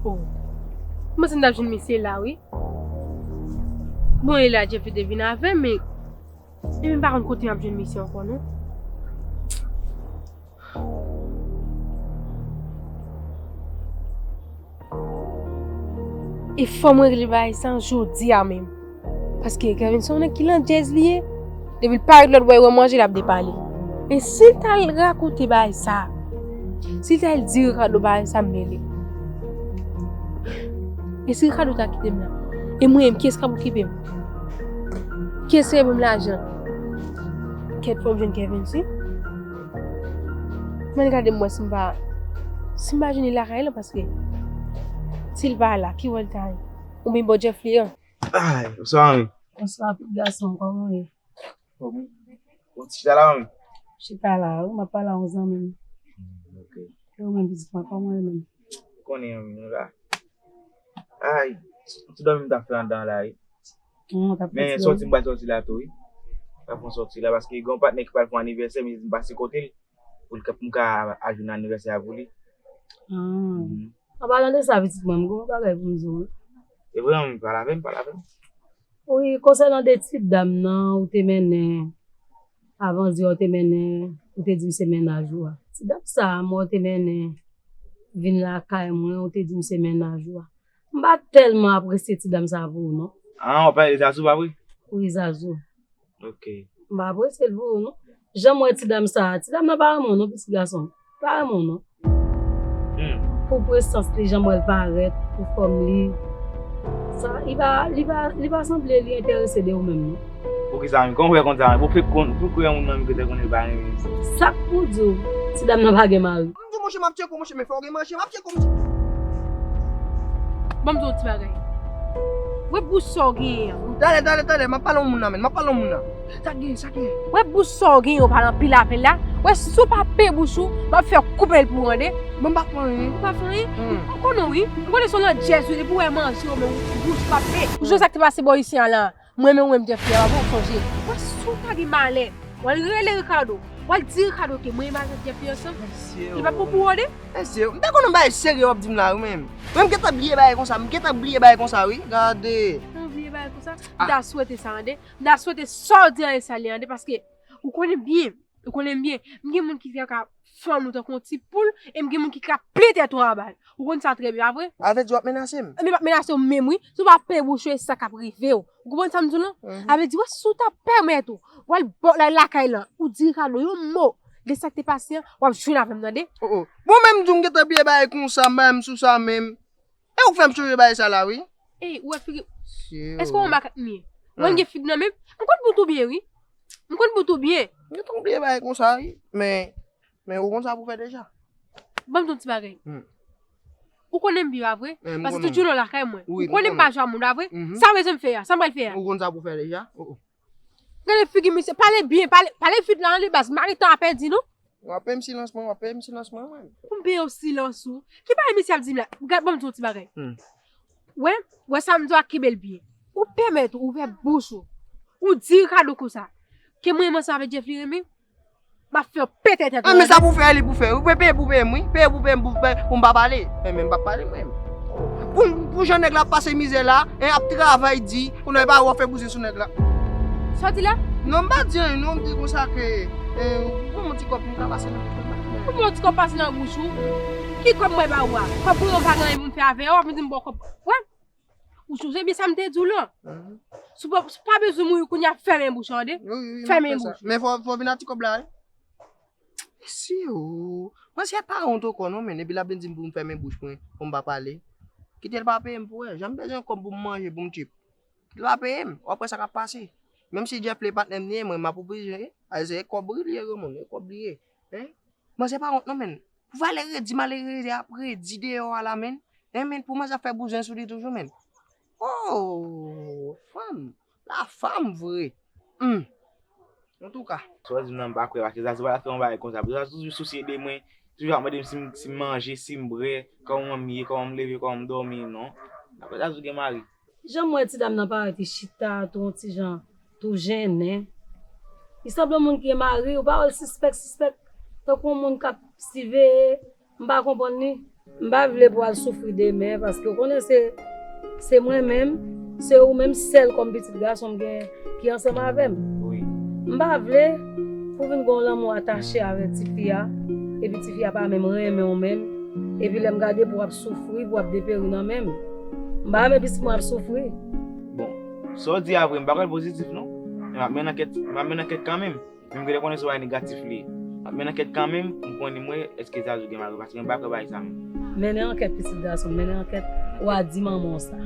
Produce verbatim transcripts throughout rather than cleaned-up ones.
Oh. Mwen se m t ap jwenn misye la, wi. Bon, e la Jeff te vin avè m, men, men m pa konn kote m ap jwenn misye ankò, non. E fò mwen regle bagay sa jodi a menm. Paske Kevin se yon nèg ki landjèz li ye. Depi l parèt lòt bò, e wè manje, l ap depale. Men si l t al rakonte bagay sa, si l t al di Ricardo bagay sa, m mele. E si Ricardo ta kite m la? E mwen menm, kiyès k ap okipe m? Kiyès k ap ban m lajan? Kèt, fò m jwenn Kevin, si. Mwen gade m wè si m pa, si m pa jwenn li lakay lan, paske si l pa la, ki wè l ta ye? Oubyen bò Jeff li an? Ay, bonswa, manmi. Bonswa, pitit gason, kòman w ye? Bon, bon, ti chita la, manmi. Chita la, wi, m ap pale a yon zanmi m. Hmm, ok. E ou menm, pitit mwen, kòman w ye menm? Ou konnen, manmi, nou la. Ay, ti dòmi m t ap fè anndan la, wi. Hmm, w t ap fè ti dòmi? Men sòti m pral sòti la tou, wi. M pral fè yon sòti la, paske gen yon patnè ki pral fè yon anivèsè, m di m pase kote l, pou l ka, pou m ka al jwenn anivèsè a pou li. Hmm. Mhm. An palan de sa, pitit mwen, m gen yon bagay pou m di w, wi. E vre, manmi, pale avè m, pale avè m. Wi, konsènan de ti dam nan, ou te mennen, avan di w te mennen, ou te di m se mennaj ou a. Ti dam sa a, mwen ou te mennen, vin lakay mwen, ou te di m se mennaj ou a. M pa tèlman apresye ti dam sa a pou ou, non. Ah, w ap pale de Zazou, pa vre? Wi, Zazou. Ok. M pa apresye l pou ou, non. Jan m wè ti dam sa a, ti dam nan pa renmen w, non, pitit gason. Pa renmen w, non. Hmm. Pou presans li, jan m wè l parèt, pou fòm li. Sa, li pa, li pa, li pa sanble li enterese de ou menm, non. Poukisa menm? Kòman w fè konn sa menm? Ou fèk konn, pou kwè yon moun nan menm ki te konnen l pa renmen? Sa k pou di w, ti dam nan pa gen mari. M di w, monchè, m ap tcheke w, monchè, men fò w gen manje, m ap tcheke w, m di. Ban m di w yon ti bagay. Wè bouch sa w genyen an. Talè, talè, talè, m ap pale yon moun nan, men, m ap pale yon moun nan. Sa k genyen, sa k genyen? Wè bouch sa w genyen, w pale anpil apèl la. Wè, si w pa peye bouch ou, m ap fè w koupe l pou w tande. Bon, m pa fè anyen. Ou pa fè anyen? Hmm. M konnen w, wi. M konnen se yon landjèz ou ye, depi w wè manje w, men bouch ou pa peye. Ou sonje sa k te pase bò isi a la? Mwen menm, mwen, m te fè a, bon, sonje. Wè, si w ta gen malè, w al rele Ricardo. W al di Ricardo ke mwen e madanm Jeff li ansanm. Mesye, li p ap bon pou ou, tande? Mesye, m ta konnen bay serye w ap di m la, wi, menm. Mwen, m gentan bliye bagay konsa, m gentan bliye bagay konsa, wi. Gade. Ou bliye bagay konsa? Ah. M ta swete sa, tande. M ta swete sa w di an e sa li, tande, paske ou konnen byen. Ou konnen m byen, m gen moun ki ka, ka fann ou tankou yon ti poul, e m gen moun ki ka plen tèt ou anba l. Ou konn sa trè byen, pa vre? Avè di w ap menase m? Men m ap menase w menm, wi. Si w pa peye bouch ou, e sa k ap rive w. Ou konprann sa m di w lan? Mhm. Avè di, wè, si w ta pèmèt ou, w al bò la lakay lan, ou di Ricardo yon mo de sa k te pase an, w ap jwenn avè m, tande? Oh, oh. Bon, men m di w m gentan bliye bagay konsa, m pa menm sou sa menm. E ou k fè m sonje bagay sa la, wi. Ey, ou wè figi. Mesye, èske w wè makak m ye? Ou wè m gen fig nan men m? M konn bout ou byen, wi. M konn bout ou byen. M gentan bliye bagay konsa, wi. Men, men ou konn sa pou fè deja. Ban m di w yon ti bagay. Hmm. Ou konnen m byen, pa vre? Eh, m konnen. Paske tout jounen w lakay mwen. Wi, m konnen. Ou konnen m pa jwe a moun, pa vre? Mhm. Sa w bezwen m fè a? Sa m pral fè a? Ou konn sa pou fè deja? Oh, oh. Gade figi misye, pale byen, pale, pale vit la, li baz, mari tan ap pèdi, non? W ap peye m silans mwen, w ap peye m silans mwen, mwen. Pou m peye w silans ou? Ki bagay misye ap di m la? Gad, ban m di w yon ti bagay. Hmm. Wè, wè sa m di w a, kenbe l byen. Ou pèmèt ou ouvè bouch ou. Ou di Ricardo konsa. Ke mwen menm ansanm avèk Jeff li renmen. M ap fè w pete tèt ou. Ah, men sa pou fè, li pou fè. Ou peye pou peye m, wi. Peye pou peye m, pou, pou m pa pale. Men, men m p ap pale, mwen. Pou, pou jan nèg la ap pase mizè la, en, ap travay di, kounye a w ap fè bouzen sou nèg la. Sa w di la? Non, m pa di anyen, non, m di konsa ke, eh, pou m yon ti kòb, m ka pase nan bouch ou. Pou m yon ti kòb pase nan bouch ou? Ki kòb mwen ba ou a? Kòb ou yo pa gen anyen pou m fè avè yo, w ap vin di m ba w kòb. Wè? Ou sonje byen sa m te di w lan? Mhm. Si w pa, si w pa bezwen mouri kounye a, fèmen bouch ou, tande? Wi, wi, wi, m ap fè sa. Fèmen bouch. Men fò, fò w vin a ti kòb la, wi. Mesye o, manzè pa wont ankò non, men epi l ap vin di m pou m fèmen bouch mwen, pou m pa pale. Kite l pa peye m pou wè, jan m bezwen kòb pou m manje, pou m tchip. Kite l pa peye m, w ap wè sa k ap pase. Menm si Jeff li patnè m li ye, mwen m ap oblije, a se kòb li ye, granmoun, e kòb li ye. Hein? Manzè pa wont non, men. Pou valè redi, malere ap redi deyò a la, men. Hein, men, pou manzè ap fè bouzen sou li toujou, men. Oh, fanm. La fanm vre. Hmm. Antouka. Sa w di m nan m pa kwè, paske Zazou pa ta fè yon bagay konsa. Zazou toujou sousye de mwen, toujou ap mande m si m, si m manje, si m bwè, kòman m ye, kòman m leve, kòman m dòmi, non. Apre Zazou gen mari. Jan m wè ti dam nan parèt, li chita tou yon ti jan, tou jennen. Li sanble yon moun ki gen mari, ou pa wè l sispèk, sispèk, tankou yon moun k ap siveye, m pa konprann li. M pa vle pou w al soufri demen, paske w konnen se, se mwen menm, se ou menm sèl kòm pitit gason m gen ki ansanm avè m. Wi. M pa vle pou vin gen yon lanmou atache avèk tifi a, epi tifi a pa menm renmen w menm, epi lè m gade pou w ap soufri, pou w ap deperi nan men m. M pa renmen pitit mwen ap soufri. Bon, sa w di a vre, m pa kwè l pozitif non. Men m ap mennen ankèt, m ap mennen ankèt kanmenm. Menm ke lè konnen se yon bagay negatif li ye. M ap mennen ankèt kanmenm pou m konnen mwen èske Zazou gen mari, paske m pa kwè bagay sa menm. Mennen ankèt pitit gason m, mennen ankèt, w a di manman w sa.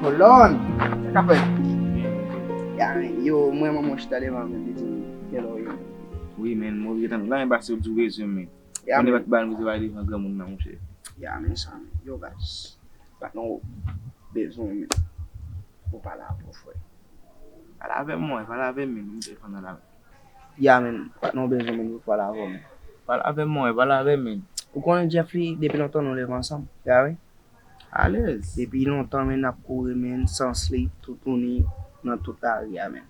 Hold on! Sa k ap fèt? Ya, men, yo, mwen, mwen, mwen chita devan, men, li di m, hello, yo. Wi, men, mwen oblije tann ou la, men, paske ou di ou bezwen m, men. Ya, men. Mwen, men, bat bal, mwen, se pa devan granmoun nan, monchè. Ya, men, sa, men. Yo, baz. Patnè, ou bezwen, men. Ou pale avè w, frè. Pale avè m, mwen, pale avè m, men, mwen, telefòn nan la, men. Ya, men, patnè, ou bezwen, men, pou pale avè w, men. Pale avè m, mwen, pale avè m, men. Ou konnen Jeff li, depi lontan nou leve ansanm, ya wi. Alèz. Depi lontan, men, n ap kouri, men, sans li, toutouni, nan tout lari a, men.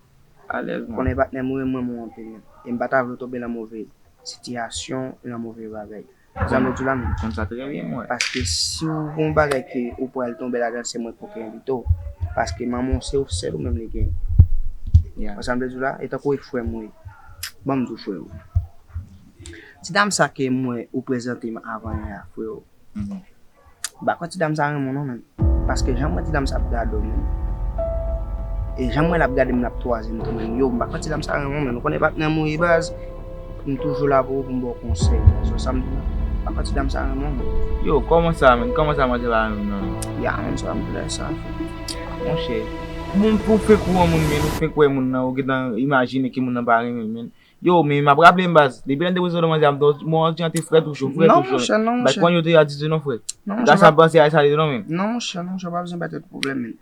Alèz, mwen. Konnen patnè m renmen mwen anpil, men. E m pa ta vle w tonbe nan move sitiyasyon, nan move bagay. Sa m vle di w la, men. Konn sa trè byen, mwen. Paske si w gon bagay ke ou pral tonbe ladan l, se mwen k pou ka envite w. Paske manman w se ou, sèl ou menm li gen. Ya. Sa m vle di w la, e tankou e frè m ou ye. Ban m di w, frè m. Ti dam sa ke mwen ou prezante m avan yè a, frè m. M pa kwè ti dam sa renmen w non, men. Paske jan m wè ti dam sa ap gade w, men. E jan m wè l ap gade m, l ap twaze m tou, men. Yo, m pa kwè ti dam sa renmen w, men. Ou konnen patnè m ou ye, baz. M toujou la pou ou, pou m ba w konsèy, baz. Ou sa m di la? M pa kwè ti dam sa renmen w, men. Yo, kòman sa, men? Kòman sa manzè pa renmen m nan, men? Ya, men, sa m di la, sa, frè. Monchè, moun, ou fenk wè moun, men, ou fenk wè moun nan, ou gentan imajine ke moun nan pa renmen w, men. Yo, men m ap raple m, baz. Depi lè m te prezante w manzè a, m t, mwen, jan te frèt ou cho, frèt ou cho. Non, monchè, non, monchè. Baz, kòman yo te a di non, frè? Non, monchè, sa m panse a sa li te non, men. Non, monchè, non, monchè, pa bezwen bay tèt pwoblèm, men.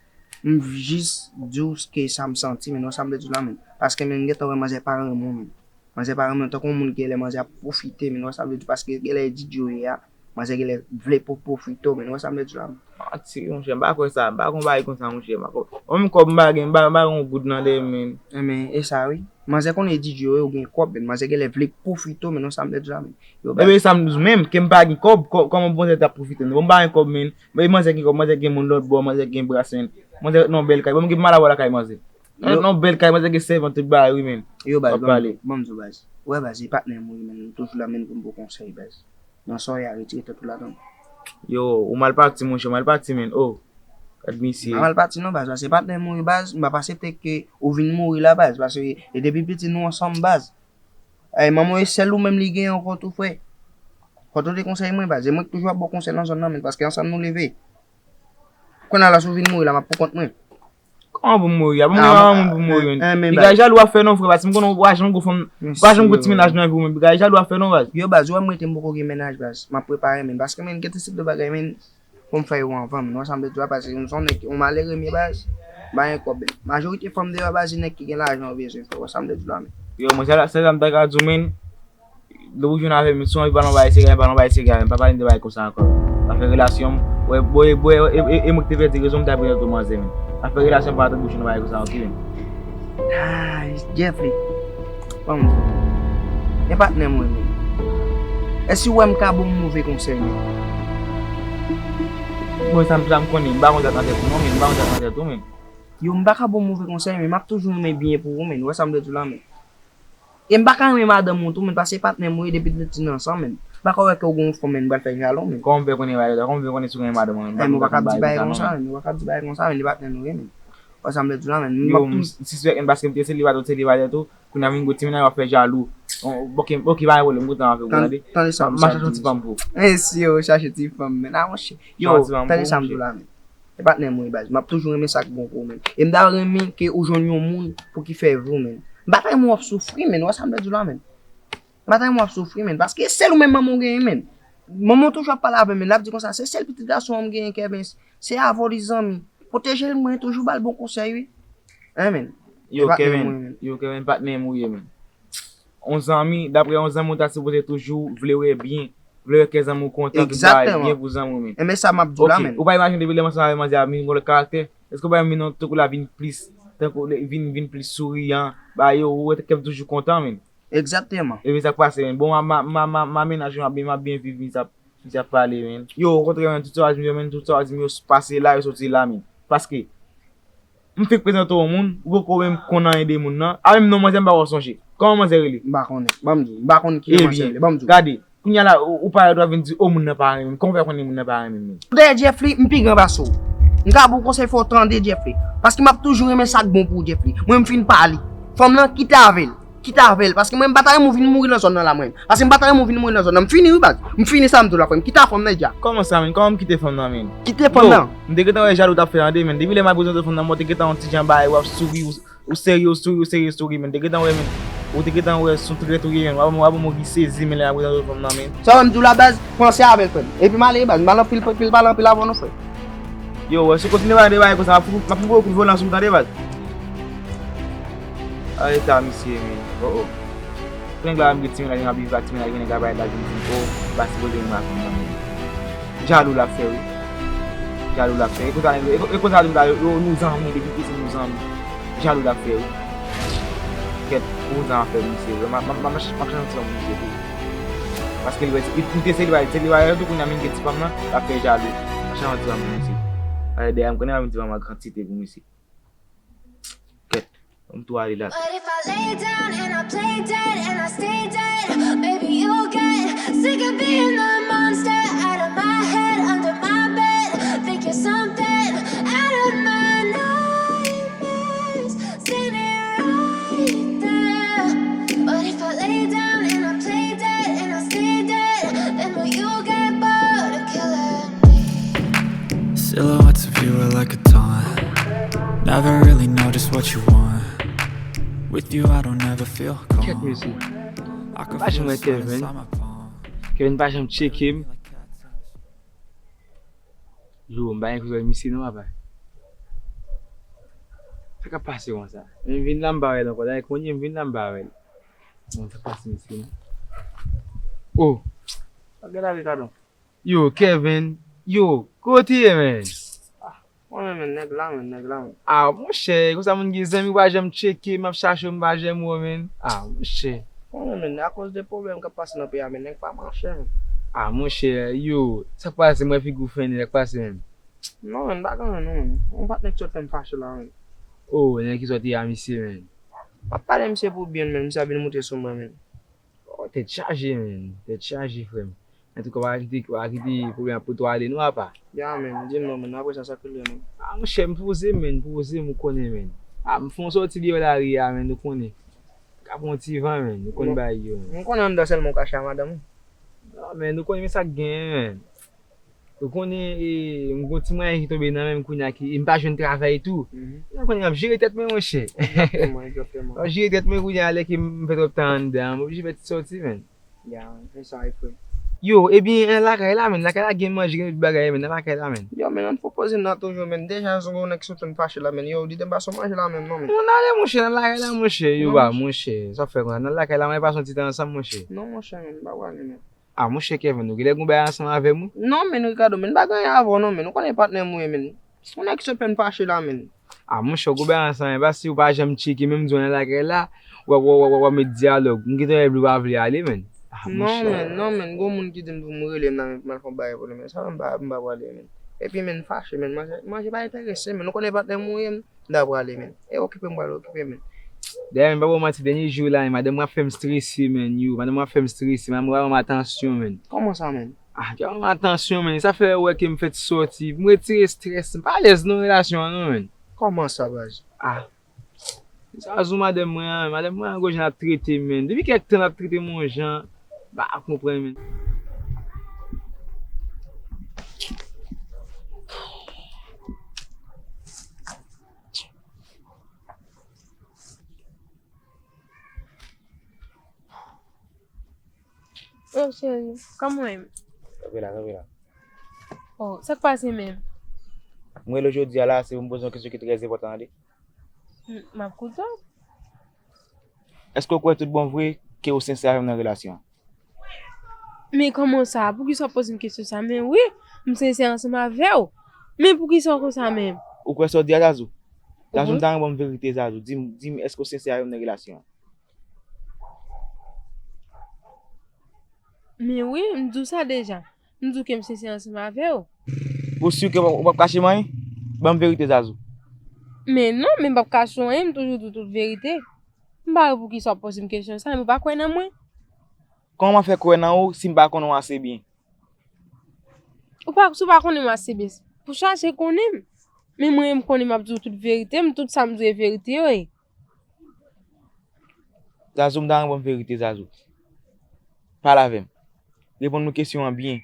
M jis di w ke sa m santi, men, ou wè sa m vle di w la, men. Paske, men, m gentan wè manzè pa renmen w, men. Manzè pa renmen w tankou yon moun genlè manzè ap pwofite, men, ou wè sa m vle di w, paske genlè e D J ou ye a. Manzè genlè vle pou pwofite w, men, ou wè sa m vle di w la, men. Manti, monchè, m pa kwè sa, m pa kwè yon bagay konsa, monchè, m pa kwè. Mwen menm kòb m pa gen, m pa, m pa gen yon goud nan dèyè m, men. Enben, e sa wi. Manzè konnen D J ou ye, ou gen kòb, men manzè genlè vle pwofite w, men, ou wè sa m vle di w la, men. Yo, baz. Enben, sa m di w menm, ke m pa gen kòb, kò-, kòman manzè t ap pwofite m? Bon, m pa gen kòb, men. Men manzè gen kòb, manzè gen moun lòt bò, manzè gen bras, men. Manzè ret nan yon bèl kay. Bon, m gen mal a wè lakay manzè. Ret nan yon bèl kay, manzè gen sèvant, tout bagay, wi, men. Yo, baz, ban m, ban m di w, baz. Ou wè, baz, e patnè m ou ye, men, m toujou la, men, pou m ba w konsèy, baz. Nan sa w ye a, retire tèt ou ladan l. Yo, ou mal pati, monchè, ou mal pati, men. Oh, gad misye. M pa mal pati non, baz, paske patnè m ou ye, baz, m p ap aksepte ke ou vin mouri la, baz, paske e depi piti nou ansanm, baz. Ay, manman w e sèl ou menm li gen ankò tou, frè. Fò w tande konsèy mwen, baz, e mwen ki toujou ap ba w konsèy nan zòn nan, men, paske ansanm nou leve. Kounye a la, si w vin mouri la, m ap pou kont mwen. Kòman pou m mouri? A, bon, m gen manman moun pou m mouri, men. Piga jalou ap fè non, frè, paske m konnen ou pa janm gwo fanm, ou pa janm gwo ti mennaj nan vi w, men piga jalou ap fè non, baz. Yo, baz, ou wè m rete m poko gen mennaj, baz. M ap prepare, men. Paske, men, gen ti sèt de bagay, men, pou m fè yo anvan, men. Ou wè sa m vle di w la, paske m se yon nèg, yon malere m ye, baz. M pa gen kòb, men. Majorite fanm deyò, baz, se nèg ki gen lajan yo bezwen, frè. Ou wè sa m vle di w la, men. Yo, mwen, sèl, sèl sa m ta ka di w, men. Depi w jwenn avè m, si w anvi pale yon bagay serye, pale yon bagay serye avè m. Pa pale m de bagay konsa ankò. Pa fè relasyon m. Wè, bò, e, bò, e, e, e, e mwen ki te pèdi rezon m ta prezante w manzè, men. Pa fè relasyon m pa antre bouch nou bagay konsa, oke, men. Ay, Jeffrey. Ban m di w. E patnè mwen, men. Èske w wè m ka ba w move konsèy, men? Bon, sa m, sa m konnen, m pa konn sa nan tèt ou, non, men. M pa konn sa nan tèt ou, men. Yo, m pa ka ba w move konsèy, men. M ap toujou renmen byen pou ou, men. Ou wè sa m vle di w la, men. E m pa ka renmen madanm ou tou, men, paske patnè m ou ye depi nou te tini ansanm, men. M pa ka wè ke w gen yon fanm, men, m pral fè jalou, men. Kòman m fè konnen bagay sa? Kòman m fè konnen si w renmen madanm ou, men? Men, ou pa ka di bagay konsa, men, ou pa ka di bagay konsa, men, li patnè nou ye, men. Ou wè sa m vle di w la, men. Yo, m sispèk, men, paske m te selibatè, ou te selibatè tou. Kounye a vin gwo ti mennaj, w ap fè jalou. Bon, oke, oke, pa gen pwoblèm, m kontan avè w, tande. Tande sa m ap di w. M ap chache yon ti fanm pou ou. Mesye, ou chache ti fanm, men. A, monchè. Yo, tande sa m di w la, men. Patnè m wi baz, m ap toujou renmen sa k bon pou ou, menn. E m ta renmen ke ou jwenn yon moun pou ki fè vi w, menn. M pa ta renmen w ap soufri, menn, ou wè sa m vle di w la, menn. M pa ta renmen w ap soufri, menn, paske sèl ou menm manman w genyen, menn. Manman w toujou ap pale avè m, menn, l ap di konsa, se sèl pitit gason an m genyen, Kevin, se avè w li zanmi. Pwoteje l, mwen toujou ba l bon konsèy, wi. Hein, menn. Yo, Kevin, yo, Kevin, patnè m ou ye, menn. On zanmi, daprè on zanmi, ou ta sipoze toujou vle wè byen, vle wè kè zanmi w kontan, tout bagay byen pou zanmi w, menn. Enben sa m ap di w la, menn. Ou pa imajine depi lè m ansanm avè manzè a, m vin gen lòt karaktè. Èske w pa wè m vin tankou la vin plis, tankou vin, vin plis souriyan, ba yo, ou wè kè m toujou kontan, menn. Egzakteman. Epi sa k pase, menn. Bon, ma, ma, ma, ma, ma mennaj mwen ap byen, m ap byen viv, misye ap, misye ap pale, menn. Yo, okontrè, menn, tout sa w di m yo, menn, tout sa w di m yo pase la, yo soti la, menn. Paske, m fenk prezante w moun, ou poko menm konn anyen de moun nan. A menm non manzè m pa wè w sonje. Kòman manzè rele? M pa konnen. Ban m di w. M pa konn ki jan manzè rele. Ban m di w. Ebyen, gade, kounye a la, ou, ou parèt w ap vin di, o, moun nan pa renmen m. Kòman w fè konnen moun nan pa renmen m, menn? Dèyè Jeffrey, m pi gran pase w. M ka ba w konsèy, fò w tande Jeffrey. Paske m ap toujou renmen sa k bon pou ou, Jeffrey. Mwen, m fin pale. Fanm nan, kite avè l. Kite avè l, paske mwen m pa ta renmen w vin mouri nan zòn nan la mwen. Paske m pa ta renmen w vin mouri nan zòn nan. M fini wi baz. M fini sa m di w la frè m. Kite fanm nan dja. Kòman sa, menn? Kòman m kite fanm nan, menn? Kite fanm nan. M te gentan wè jalou t ap fè tande, menn. Depi lè m ap prezante fanm nan, mwen te gentan yon ti jan bagay, w ap souri, ou, ou serye, ou souri, ou serye, ou souri, menn. M te gentan wè, menn. Ou te gentan wè se yon trèt ou ye, menn. W ap, w ap ban m sezi, menn, lè m ap prezante fanm nan, menn. Sa w wè m di w la baz, panse avè l frè m. Epi m ale baz, m pa nan anpil, anpil pale anpil avè w non frè m. Yo, wè, si w kontinye bay de bagay konsa, m ap fout, m ap fout gwo kout volan sou ou tande baz. A eta misye, men. Oh, oh. Pou nèg la, m gen ti mennaj, m ap viv ak ti mennaj, gen nèg la bay la vin di m, oh, m pa sipoze renmen ak fanm nan, men. Jalou l ap fè, wi. Jalou l ap fè. E konsa, e, e konsa, nou, nou zanmi, depi piti, nou zanmi. Jalou l ap fè, wi. Kèt, pou zanmi ap fè misye, vre. M ap, m ap, m ap, m ap chanje ti fanm misye tou. Paske li wè, li, li te se li wè, se li wè, tou kounye a, men gen ti fanm nan, l ap fè jalou. M ap chanje ti fanm misye. Ale dèyè, m konnen m ap vin ti fanm an kantite pou misye. Kèt, m tou ale la. But if I lay down and I play dead and I stay dead, maybe you'll get sick of being the monster out of my head, under my bed, thinking something out of my nightmares, standing right there. But if I lay down and I play dead and I stay dead, then will you get bored of killing me? Silhouettes of you are like a taunt. Never really know just what you want. With you, I don't ever feel calm. Kèt mesye. I can feel the sweat inside my palm. Kevin pa janm tcheke m. Yo, m pa gen kouzwen misye non, papa. Sa k ap pase konsa? Men vin la m pa wè l ankò. Dayè kounye m vin la m pa wè l. Bon, sa k pase misye non? Oh! Sa k gen la Ricardo? Yo, Kevin. Yo, kote w ye, men? Ah, mwen menm, men, nèg la, men, nèg la, men. Ah, monchè, konsa moun gen zanmi, w pa janm tcheke, m ap chache w, m pa janm wè w, men. Ah, monchè. Mwen menm, men, akoz de pwoblèm k ap pase nan peyi a, men, nèg pa mache, men. Ah, monchè, yo, sa k pase, mwen figi w fennen, sa k pase, men? Non, men, pa gen anyen, non, men. Yon patnè ki sot fè m fache la, men. Oh, nèg ki sot ye a misye, men. M ap pale misye pou byen, men, misye ap vin moute sou mwen, men. Oh, tèt chaje, men. Tèt chaje, frè m. Antouka, w a kite, w a kite pwoblèm ap pote w ale non, apa. Ya, men, di m non, men, apre sa, sa k rive, men. Ah, monchè, m poze, men, poze m, ou konnen, men. Ah, m fè yon sòti deyò lari a, men, ou konnen. M ka pran yon ti van, men, ou konn bagay yo, men. M konnen anndan sèlman w kache a madanm ou. Non, men, ou konnen men sa k genyen, men. Ou konnen, e, m gon ti mwayen ki tonbe nan men m kounye a ki, e m pa jwenn travay tou. Mhm. Ou konnen m ap jere tèt mwen, monchè. Egzakteman, egzakteman. M ap jere tèt mwen kounye a, lè ke m fè twòp tan anndan, m oblije fè ti sòti, men. Ya, men, se sa wi, frè. Yo, ebyen, nan lakay la, men, lakay la gen manje, gen tout bagay, men, nan lakay la, men. Yo, men, ann fò poze m nan toujou, men, deja, se yon nèg ki sot fè m fache la, men, yo, li te m pa sot manje la menm, non, men. Moun ale, monchè, nan lakay la, monchè, yo, ba, monchè, sa fè konsa, nan lakay la, men, pase yon ti tan ansanm, monchè. Non, monchè, men, m pa prale, men. Ah, monchè Kevin, ou genlè gon bagay ansanm avè m, wi. Non, men, Ricardo, men, m pa gen anyen avè w, non, men, ou konnen patnè m ou ye, men. Yon nèg ki sot fè m fache la, men. Ah, monchè, ou gon bagay ansanm, men, paske ou pa janm tcheke, menm di w nan lakay la, w ap, w ap, w ap, w ap met dyalòg. M gentan wè vle ou pa vle ale, men. Ah, monchè. Non, men, non, men, gon moun ki di m pou m rele m nan, men, pou m al fè yon bagay pou li, men. Sa, m pa, m pa prale, men. Epi, men, fache, men, manje, manje pa enterese, men. Ou konnen patnè m ou ye, men. M ta prale, men. E okipe m pral okipe, men. Dayè, men, pa ba w manti, dènye jou la, men, madanm mwen ap fè m strese, men, yo. Madanm mwen ap fè m strese, madanm mwen pa ban m atansyon, men. Kòman sa, men? Ah, pa ban m atansyon, men. Sa fè wè ke m fè ti sòti. M retire estrès. M pa alèz nan relasyon an, non, men. Kòman sa, baz? Ah. Sa sou madanm mwen an, men. Madanm mwen an, gwo jan l ap trete m, men. Depi kèk tan l ap trete m yon jan, m pa konprann, men. Yo, cheri, kòman w ye? Kanpe la, kanpe la. Oh, sa k pase menm? Mwen rele w jodi a la, se pou m poze yon kesyon ki trè enpòtan, tande. M, m ap koute w. Èske w kwè tout bon vre ke w sensè avè m nan relasyon an? Men kòman sa? Poukisa w poze m kesyon sa? Men wi, m sensè ansanm avè w. Men poukisa w konsa menm? Ou kwè sa w di a, Zazou? Zazou, m ta renmen w ban m verite, Zazou. Di m, di m, èske w sensè avè m nan relasyon an? Men wi, m di w sa deja. M di w ke m sensè ansanm avè w. Ou si ke w p ap kache m anyen? Ban m verite, Zazou. Men non, men m p ap kache w anyen, m toujou di w tout verite. M pa wè poukisa w ap poze m kesyon sa, men ou pa kwè nan mwen. Kòman m ap fè kwè nan ou si m pa konnen w ase byen? Ou pa, si w pa konnen m ase byen, pou chache konnen m. Men mwen, m konnen m ap di w tout verite, m, tout sa m di w e verite yo ye. Zazou, m ta renmen w ban m verite, Zazou. Pale avè m. Reponn mwen kesyon an byen.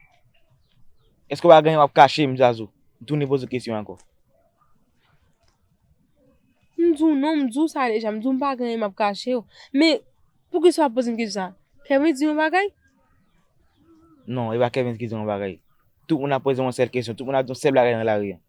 Èske w pa gen anyen w ap kache m, Zazou? M tounen poze w kesyon an ankò. M di w non, m di w sa deja, m di w m pa gen anyen m ap kache w. Men, poukisa w ap poze m kesyon sa? Kevin di yon bagay? Non, e pa Kevin ki di yon bagay. Tout moun ap poze yon sèl kesyon, tout moun ap di yon sèl bagay nan lari an.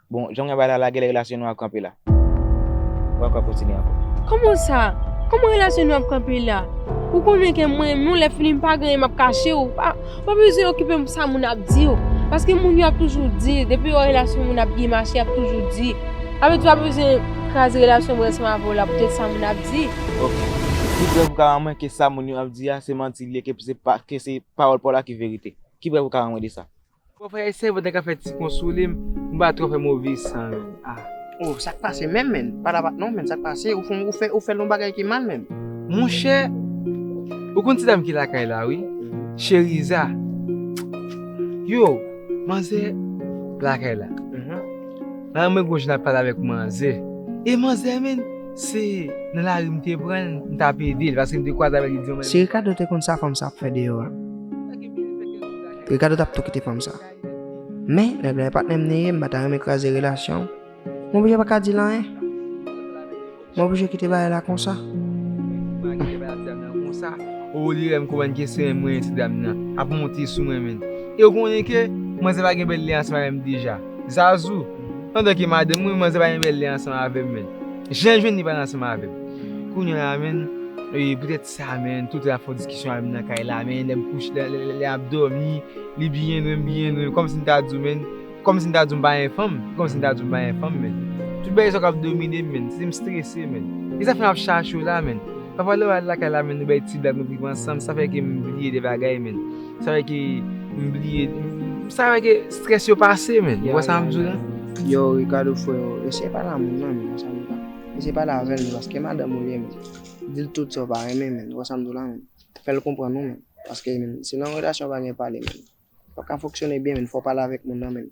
Bon, jan w wè bagay la, la, genlè relasyon nou ap kanpe la. Ou pa ka kontinye ankò. Kòman sa? Kòman relasyon nou ap kanpe la? Ou konnen ke mwen, nou lè fini, m pa gen anyen m ap kache w. Pa, pa bezwen okipe m sa moun ap di w. Paske moun yo ap toujou di, depi yon relasyon moun ap byen mache, y ap toujou di. Sa vle di w pa bezwen kraze relasyon mwen ansanm avè w la poutèt sa moun ap di. Ok. Ki prèv ou ka ban mwen ke sa moun yo ap di a se manti li ye, ke se pa, ke se pawòl pa w la ki verite? Ki prèv ou ka ban mwen de sa? Bon, frè, eseye pou te ka fè ti konsole m, pou m pa twò fè move san, men. Ah. Oh, sa k pase menm, men? Pa la pa non, men, sa k pase? Ou fè, ou fè, ou fè yon bagay ki mal, men. Monchè, ou konn ti dam ki lakay la, wi? Cheriza. Yo, manzè lakay la. Nan mwen gon jan ap pale avèk manzè. E manzè, men, se nan lari m te pran l, m t ap ede l, paske m te kwaze avè l, li di yon... Si Ricardo te konn sa fanm sa ap fè deyò a, Ricardo t ap tou kite fanm sa. Men, nèg la e patnè m li ye, m pa ta renmen kraze relasyon. M oblije pa ka di l anyen. M oblije kite bagay la konsa. Mwen kite bagay la ti dam nan konsa. O, li wè m konprann ke se mwen, ti dam nan ap monte sou mwen, men. E w konnen ke manzè pa gen bèl lè ansanm avè m deja. Zazou, pandan ke madanm mwen, manzè pa gen bèl lè ansanm avè m, men. Jan jwenn li pale ansanm avè m. Kounye a la, men, e, poutèt sa, men, tout lè ap fè diskisyon avè m nan kay la, men, lè m kouche, lè, lè, lè, lè ap dòmi, li byen lwen, m byen lwen, kòmsi m ta di w, men, kòmsi m ta di w m pa gen fanm, kòmsi m ta di w m pa gen fanm, men. Tout bagay sa k ap domine m, men, si m strese, men. E sa fè m ap chache w la, men. Pafwa lè w al lakay la, men, nou bay ti blag, nou trip ansanm, sa fè ke m bliye de bagay, men. Sa fè ke m bliye, sa fè ke strès yo pase, men. Ou wè sa m di w la? Yo, Ricardo, frè, eseye pale a moun nan, men, sa m di w la. Eseye pale avè l, paske madanm ou li ye, men. Di l tout sa w pa renmen, men. Ou wè sa m di w la, men. Fè l konprann ou, men. Paske, men, si nan yon relasyon pa gen pale, men. Ou pa ka fonksyone byen, men. Fò w pale avèk moun nan, men.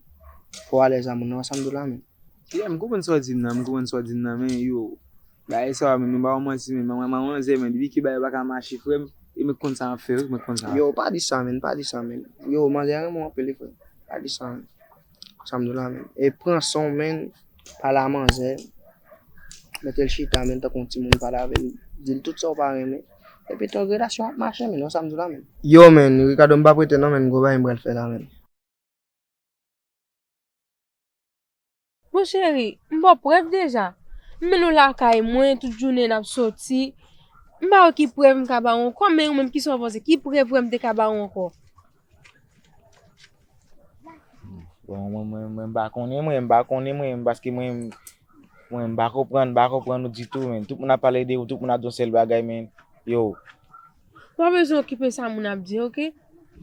Fò w alèz a moun nan, ou wè sa m di w la, men. Yeah, m konprann sa w di m nan, m konprann sa w di m nan, men yo, bagay sa yo, men, m pa w manti, men, manman, manman, manzè, men, depi ke bagay yo pa ka mache, frè m, e mwen k konn sa m ap fè, wi, mwen k konn sa m ap fè. Yo, pa di sa, men, pa di sa, men. Yo, manzè renmen w anpil, wi, frè. Pa di sa, men. Sa m di w la, men. E pran san w, men, pale a manzè, mete l chita, men, tankou yon timoun, pale avè l, di l tout sa w pa renmen. Epi tou, relasyon ap mache, men, wè sa m di w la, men. Yo, men, Ricardo, m pa prete non, men, gwo bagay m pral fè la, men. Bon, cheri, m ba w prèv deja. M mennen w lakay mwen, tout jounen n ap soti. M pa wè ki prèv m ka ba w ankò, men ou menm, kisa w panse? Ki prèv vrè m te ka ba w ankò? Bon, mwen, mwen, mwen, m pa konnen, mwen, m pa konnen, mwen, paske mwen, mwen, m pa konprann, m pa konprann ou ditou, men. Tout moun ap pale de ou, tout moun ap di yon sèl bagay, men, yo. Ou pa bezwen okipe sa moun ap di, oke?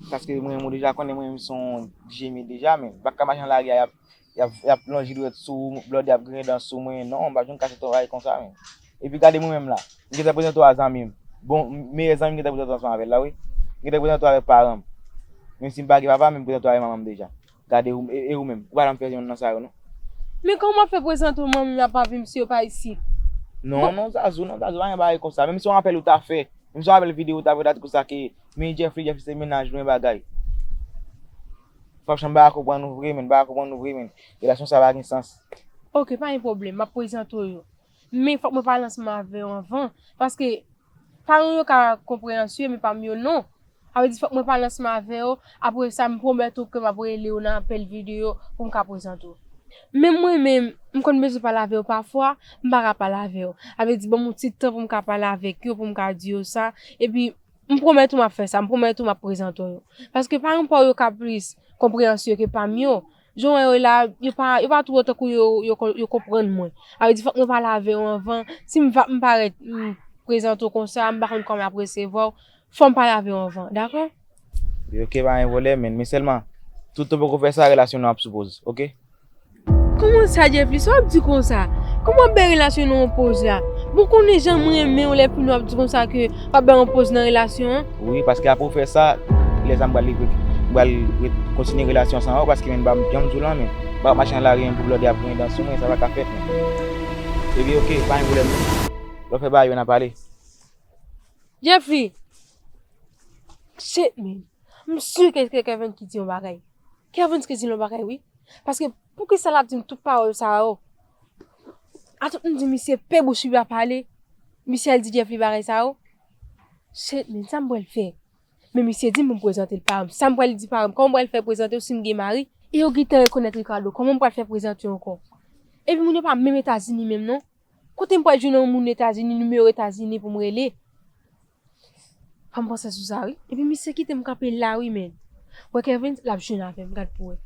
Paske mwen, ou deja konnen mwen, m se yon djemi deja, men. M pa ka mache nan lari a, y ap, y ap, y ap lonje dwèt sou ou, blòdè ap griyen dan sou mwen. Non, m p ap janm ka aksepte yon bagay konsa, men. Epi gade mwen menm la, m gentan prezante w a zanmi m. Bon, meyè zanmi m gentan prezante w ansanm avè l la, wi. M gentan prezante w avèk paran m. Menm si m pa gen papa, men m prezante w avèk manman m deja. Gade ou, e, e ou menm, ou pa janm fè youn nan sa yo, non. Men kòman w ap fè prezante w manmi m ak papi m si yo pa isit? Non, non, Zazou, non, Zazou, pa gen bagay konsa. Menm si yon apèl ou ta fè, menm si yon apèl videyo ou ta fè, ou ta di konsa ke, men Jeffrey, Jeffrey se mennaj mwen bagay. Franchman, m pa ka konprann ou vre, men, m pa ka konprann ou vre, men. Relasyon sa pa gen sans. Oke, pa gen pwoblèm, m ap prezante w yo. Men fòk mwen pale ansanm avè w anvan, paske paran w yo ka konpreyansye, men pa m yo non. A vle di fòk mwen pale ansanm avè w, apre sa m pwomèt ou ke m ap rele w nan apèl videyo pou m ka prezante w. Men mwen menm, m konn bezwen pale avè w pafwa, m pa ka pale avè w. A vle di ban m yon ti tan pou m ka pale avèk yo, pou m ka di yo sa, epi m pwomèt ou m ap fè sa, m pwomèt ou m ap prezante w yo. Paske paran pa w yo ka plis konpreyansyon ke pa m yo. Jan w wè yo la, yo pa, yo pa twò tankou yo, yo, yo konprann mwen. A vle di fòk mwen pale avè w anvan. Si m va, m parèt, m prezante w konsa, m pa konn kòman y ap resevwa w. Fò m pale avè w anvan, dakò? Wi, oke, pa gen pwoblèm, men, men sèlman, tout tan poko fè sa, relasyon nou ap sou poz, oke? Kòman sa, Jeffrey? Sa w ap di konsa? Kòman w ap bay relasyon nou yon poz la? Bon, konnen jan mwen renmen w lè pou nou ap di konsa ke w ap bay yon poz nan relasyon an. Wi, paske apre w fè sa, lè sa m pral ret, m pral ret kontinye relasyon sa anwo, paske men m pa janm di w lan, men m pa ap mache nan lari, men pou blòdè ap griyen dan sou mwen, sa pa ka fèt, men. Epi, oke, pa gen pwoblèm, non. Lè w fè bagay yo, n a pale. Jeffrey! Shit, man. M si ke se Kevin ki di yon bagay. Kevin ki di yon bagay, wi. Paske poukisa l ap di m tout pawòl sa yo? Atout m di misye pe bouch li pa pale. Misye al di Jeffrey bagay sa yo. Shit, man, sa m pral fè? Men misye di m pou m prezante l paran m. Sa m pral di paran m? Kòman m pral fè prezante w si m gen mari? E yo gentan rekonèt Ricardo. Kòman m pral fè prezante w ankò? Epi moun yo pa menm Etazini menm, non. Kote m pral jwenn yon moun Etazini, nimewo Etazini pou m rele? Fò m panse sou sa, wi. Epi misye kite m kanpe la, wi, men. Wè Kevin, l ap jwenn avè m, gad pou wè.